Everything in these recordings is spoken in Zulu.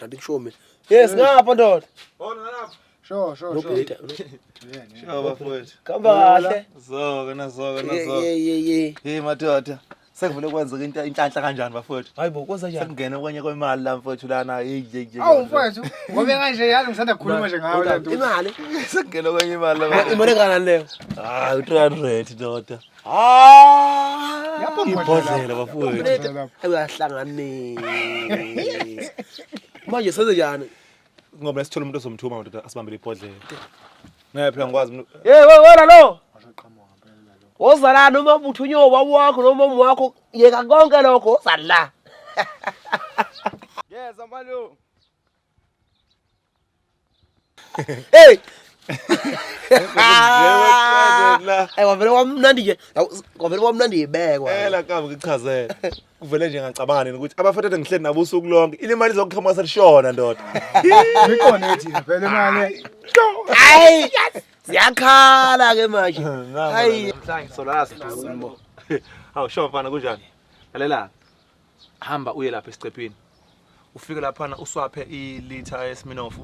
Kanti kusho mina. Yes, ngapha ndoda. Bona nalapha. Sure, sure, No sure. Peter. Sure bafowethu. Khamba kahle. Zoke nazoke Ye nazoke. ye ye ye. Hey madoda. Sekuvele kwenzeka into inhlanhla kanjani bafowethu? Hayibo kwenza njani? Sekungene kwenye kwemali la mfowethu lana. Hey hey hey. Awu mfowethu, ngobe kanje yazi ngisanda kukhuluma nje ngayo le nto. Imali. Sekungene kwenye imali la. Imali engakanani leyo? Ah, 300 ndoda. Ah! Ibhodlela bafowethu. Hayi uyahlanganisa. Manje senze njani? Ngoba sithola umuntu ozomthuma madoda asibambele ibhodlela. Ngeke phela ngikwazi umuntu. Hey wena lo. Woza la noma uthunyiwe ubaba wakho noma umama wakho yeka konke lokho woza la. Yes, amalu. Hey! La. Ay kwavele kwamnandi nje. Kwavele kwamnandi ibekwa. Ela kabi ngichazele. Kuvele nje ngacabanga nini ukuthi abafethu ngihleli nabo usuku lonke. Ile mali izoqhamuka selishona ndoda. Ikhona ethi vele imali. Hayi! Ziyakhala ke manje. Hayi. Solazi. Hawu sho mfana kunjani? Lalela. Hamba uye lapha esicephini. Ufike laphana uswaphe ilitha yeSmirnoff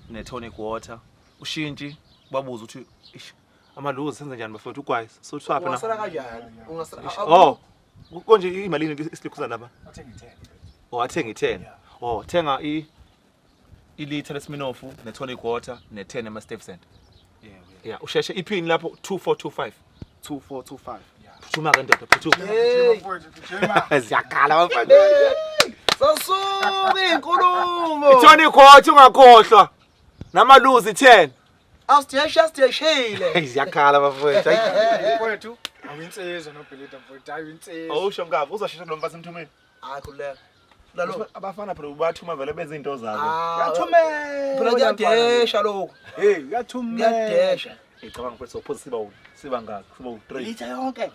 ne-tonic water. Ushintshi babuze ukuthi ish amaluzi senze njani bafowethu ugwayi. So uswaphe na. Ungasala kanjani? Ungasala. Oh. Konje imalini isilikhuza lapha? Athenga i-10. Oh athenga i-10. Oh thenga i ilitha leSmirnoff ne-tonic water ne-10 ama-Stuyvesant. Yeah, usheshe iphini lapho 2425. 2425. Phuthuma ke ndoda, phuthuma. Hey. Mfowethu gijima. Ziyakhala bafana. Sasuka inkulumo. Tonic water ungakhohlwa. Namaluzi 10. Awusiyesha siyeshile. Hey ziyakhala bafowethu. Mfowethu, awinsizwa noBhilida mfowethu, ayinsizwa. Awusho mkabi uzoshesha lo mfana emthumeni. Hayi khululeka. Lalo. Abafana phela ubathuma vele benze into zabo. Uyathumela. Phela kuyadesha lokho. Hey, uyathumela. Kuyadesha. Ngicabanga mfowethu sophuza siba u siba ngaki? Siba u3. Litha yonke.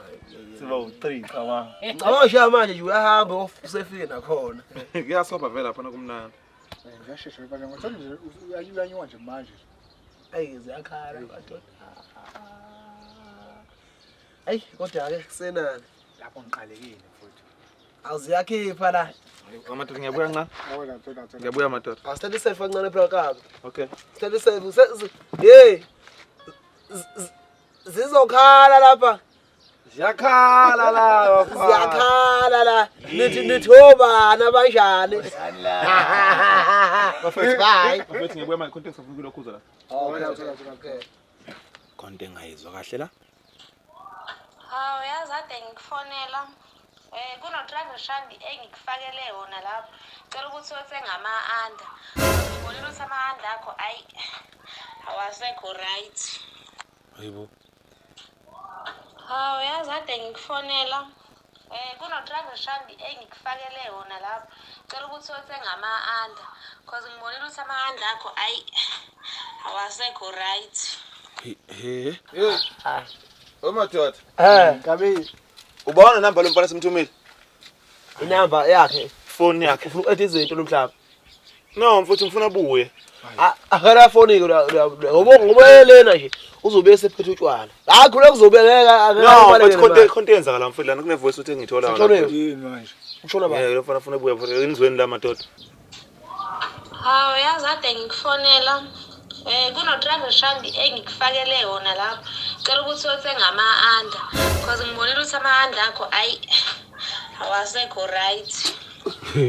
Siba u3 cabanga. Ngicabanga nje manje nje uyahamba usefike nakhona. Kuyasoba vele lapha kumnandi. Ngiyashesha mfana, ngithola nje uyanyuka nje manje. Ayi ziyakhala madoda. Ayi kodwa ke kusenani. Lapho ngiqalekile mfowethu. Awuziyakhipha la. Amadoda ngiyabuya ncane. Awona thola thola. Ngiyabuya madoda. Awusithathe iselfie kancane phela kabi. Okay. Sithathe iselfie. Hey. Zizokhala lapha. Ziyakhala la Ziyakhala la. Nithi nithi obani abanjani? Bafethu Bye. Bafethu ngiyabuya manje context afuna ukulokhuza la. Awona thola thola. Okay. Konke engayizwa kahle la. Hawu yazi ade ngikufonela. Kuno-travel shandi engikufakele wona lapho. Cela ukuthi uyothenga ama-under. Ngibonile ukuthi ama-under akho ayi awasekho right. Hayibo. Hawu yazi ade ngikufonela. Kuno-travel shandi engikufakele wona lapho. Cela ukuthi uyothenga ama-under. Cause ngibonile ukuthi ama-under akho ayi awasekho right. He. Omadoda. Eh, Kabi. Ubona number lo mfana simthumile? inamba yakhe Phone yakhe. ufuna uqeda izinto lomhlaba. No mfuthu ngifuna abuye. Akala foni ke ngoba ngoba lena nje uzobe esephethe utshwala. Hayi khuleka kuzobekeka No, but konke konke yenzakala mfuthu lana kune voice uthi engithola Sithole. Yini manje? Ushona ba. Ngeke lo mfana afuna abuye mfuthu enizweni la madoda. Hawu yazi ade ngikufonela. Kuno-travel shandi engikufakele wona lapho. Cela ukuthi uyothenga ama-under. Cause ngibonile ukuthi ama-under akho ayi awasekho right.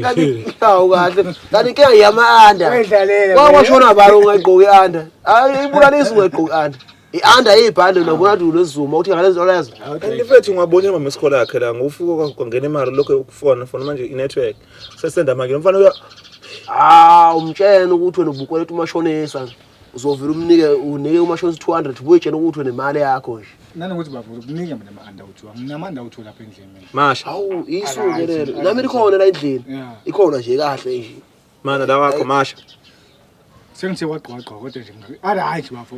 Kanti hawu kahle. Kanti inkinga yama-under. Uyidlalela. Kwashona bani ungayigqoki i-under? Hayi ibulalisa ungayigqoki i-under. I-under iyibhande nobona ukuthi unezuma uthi ngalezo lezo. And mfethu ungabona mama isikole yakhe la ngofika kwangena imali lokho ukufona fona manje i-network. Sesenda manje lo mfana uya Ah umtshele ukuthi wena ubukweleta umashonisa. Uzovela umnike unike umashonisa 200 ubuye tshela ukuthi wena imali yakho nje. Nanokuthi bafowethu kunike mina ama-under uthu. Nginama-under uthu lapha endlini mina. Masha. Hawu isuke lelo. Nami likhona la endlini. Yeah. Ikhona nje kahle nje. Mana la wakho Masha. Sengithe wagqoka kodwa nje alright bafo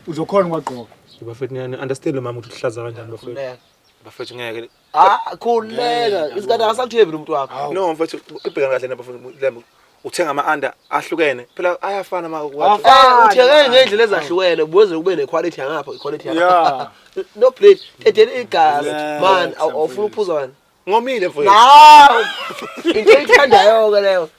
uzokhona ukwagqoka. Bafethu niyani understand lo mama ukuthi uhlaza kanjani bafethu. Bafethu ngeke. Ah khuleka isikhathi akasakuthembi lo muntu wakho. No mfethu ibhekana kahle nabafethu uthenga ama-under ahlukene phela ayafana ma Uthenge ngendlela ezahlukene buze kube nequality yangapha iquality yangapha. Yeah. No plate dedele igazi man awufuna ukuphuza wena. Ngomile mfethu. Naw. Into oyithandayo ke leyo.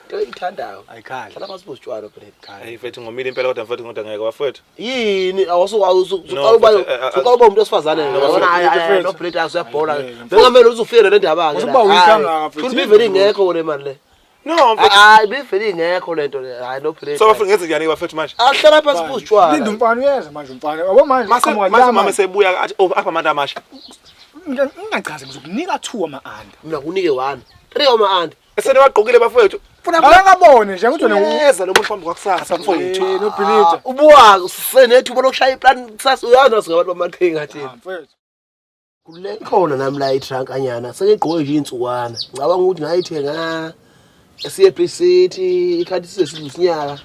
Into oyithandayo. Ayikhali. Hlala phansi utshwala phela. Hey mfethu ngomile impela kodwa mfethu kodwa ngeke bafethu. Yini awusuqala No, uba mfethu, usuqala uba umuntu wesifazane. No, Yabona mfethu, hayi mfethu. no plate usuyabhola. Hayi, mfethu. Bengamele uze ufike le ndaba ke. Usuba weak kangaka, mfethu. Futhi bivele ingekho le mali le. No mfethu. Hayi bivele ingekho lento le. Hayi no plate. So bafethu ngenze njani bafethu manje? Ahlala phansi utshwala. Linda umfana uyeza manje umfana. Yabo manje Mase qhamuka mase la mama manje. sebuya athi oh apha amanda amasha. Ngingachazi ngizokunika 2 ama-under. Mina kunike 1. 3 ama-under. Esene wagqokile bafethu. Funa Akangabone nje ukuthi wena Uyeza lo muntu phambi kwakusasa mfowethu. Eh, no believe. Ubuwa senethuba lokushaya iplan kusasa uyazi nasingabantu bamaqhinga thina. Ah, mfethu. Kule khona nami la itrunk anyana sengigqoke nje insukwana. Ngicabanga ukuthi ngayithenga eCBC City ikhathi size sidlusinyaka.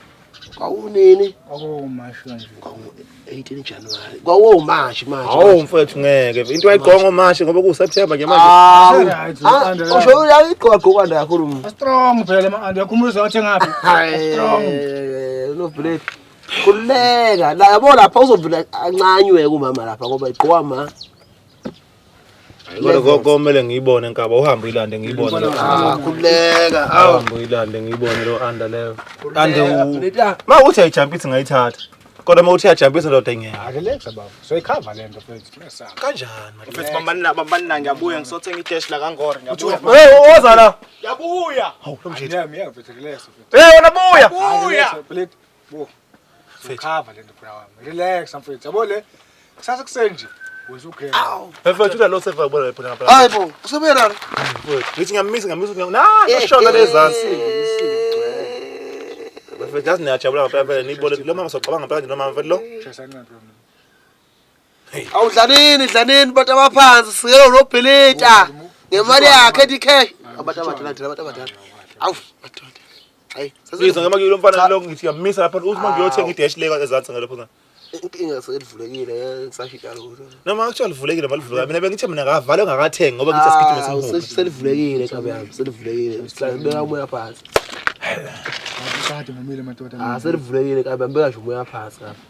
Kwawunini? Kwakumasho nje. Kwaku 18 January. Kwawo March manje. Hawu mfethu ngeke. Into ayigqoka ngomashi ngoba ku September nje manje. Hawu. Right, under la. Usho uyayigqoka gqoka nje kakhulu. mina. Strong phela ama-under. Uyakhumbula uzowathenga ngaphi? Strong. Hayi, no break. Khululeka. La yabo lapha uzovula ancanywe kumama lapha ngoba igqoka ma. Kodwa komele ngiyibone nkaba uhambe uyilande ngiyibone lo. Ah, khululeka. Awu. Uhambe uyilande ngiyibone lo under leyo. Ande Khululeka. Ma uthi ayijumpisa ngayithatha. Kodwa uma uthi ayijumpisa ndoda ngeke. Ah, relax baba. Soyikhava lento mfethu. Ngesaba. Kanjani manje? Mfethu bambanina bambanina ngiyabuya ngisothenga idash la kaNgore ngiyabuya. Hey woza la. Ngiyabuya. Hawu lo mjitha. Yeah, yeah, mfethu relax mfethu. Hey wena buya. Buya. Relax, Bo. Soyikhava lento bra wami. Relax mfethu. Yabo le kusasa kuseni nje. Wenza ugena. Mfethu uthi lo sefa kubona lapha lapha. Hayi bo, usebuya la. Mfethu ngithi ngiyamisa ngiyamisa na ngashona lezansi. Mfethu yazi niyajabula ngempela phela niyibone lo mama socabanga ngempela nje lo mama mfethu lo. Shesa kancane bro. Awudlalini dlalini bantu abaphansi sikelo nobhilita ngemali yakhe ethi cash. Abantu abadala thina abantu abadala. Awu madoda. Hayi, Ngizwa ngema kulo mfana lo ngithi ngiyamisa lapha uthi manje uyothenga idash le ezansi ngalapho. Inkinga selivulekile ngisashintsha lokho. Noma actually livulekile malivuleka mina bengithe mina ngavale ngakathengi ngoba ngithi asigijime simhume. Selivulekile kabe yami, selivulekile. Sihlala umoya phansi. Kade ngomile madoda. Ah, selivulekile kabe yami, beka nje umoya phansi lapha.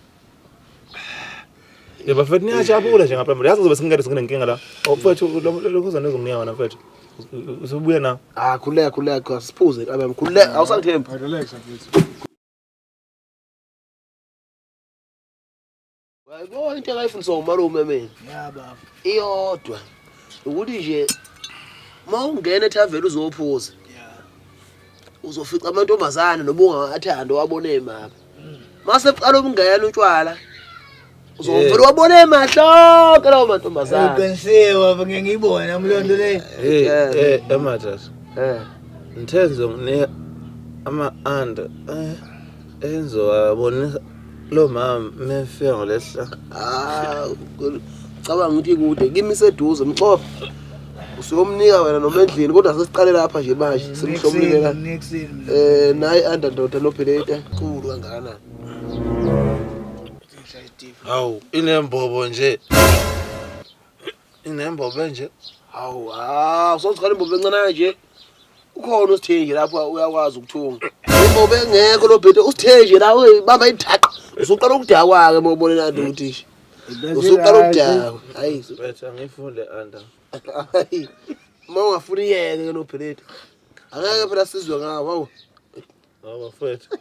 Yebo mfethu niyajabula nje ngapha. Yazi kuzobe singeke singenenkinga la. Oh mfethu lo kuza nezonginika wena mfethu. Usubuye na. Ah, khululeka khululeka siphuze kabe yami, khululeka awusangithembi. Ah, Relax mfethu. Yabo into engayifundiswa umalume mina. Yeah baba. Iyodwa ukuthi nje uma ungena ethaveni uzophuza uzofica amantombazane noma ungawathandi wabone emapha mase kuqala ukungena utshwala uzovela wabone emahle onke lawo mantombazane. Uqinisiwe baba ngeke ngiyibone nami leyo nto leyo. Hey eh emajaji. Eh Ngithe nginika ama under enzo wabonisa lo mama mefika ngolesihlanu. Ah, cabanga ukuthi kude kimi seduze mxofa usuyomnika wena noma endlini kodwa sesiqale lapha nje manje simhlomile la. Nixon. Eh nayi under ndoda nopheleta nkulu kangakanani. Hawu inembobo nje. Inembobo nje. Hawu, hawu, sozikhala imbobo encane nje. Ukhona usithenje lapha uyakwazi ukuthunga. Imbobo engekho lo bhede usithenje la uyibamba ithaqa. Usuqala ukudakwa ke uma ubone nanto ukuthi nje. Usuqala ukudakwa. Hayi, Mfethu angifunde under. hayi. Uma ungafuni iyeke ke nobheleti. Angeke phela sizwe ngawo, hawu. Hawu mfethu.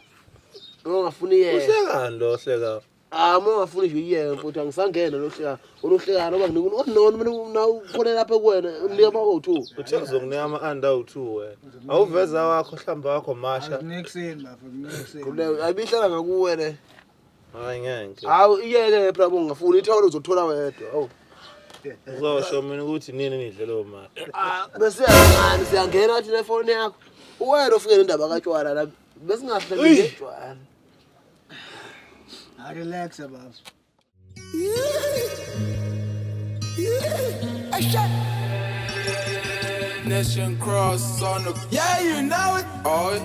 Uma ungafuni iyeke. Uhlekani lo hleka? Ah, uma ungafuni nje iyeke mfowethu angisangena lohleka. Unohleka noma nginika nona mina ukhona lapha kuwena unika ama 2. Uthe uzokunika ama under u2 wena. Awuveza wakho hlamba wakho masha. Nixon baba Nixon. Khululeka, ayibihlala ngakuwe le. Hayi ngeke. Hawu iyeke phela ungafuni ithole uzothola wedwa. Hawu. Uzosho mina ukuthi nini nidle leyo mali. Ah, bese siyangena siyangena thina efoni yakho. Uwena ufike nendaba katshwala la. Besingahleli ngetshwala. Ah, relax baba. Nation cross on the yeah, you know it. Oh,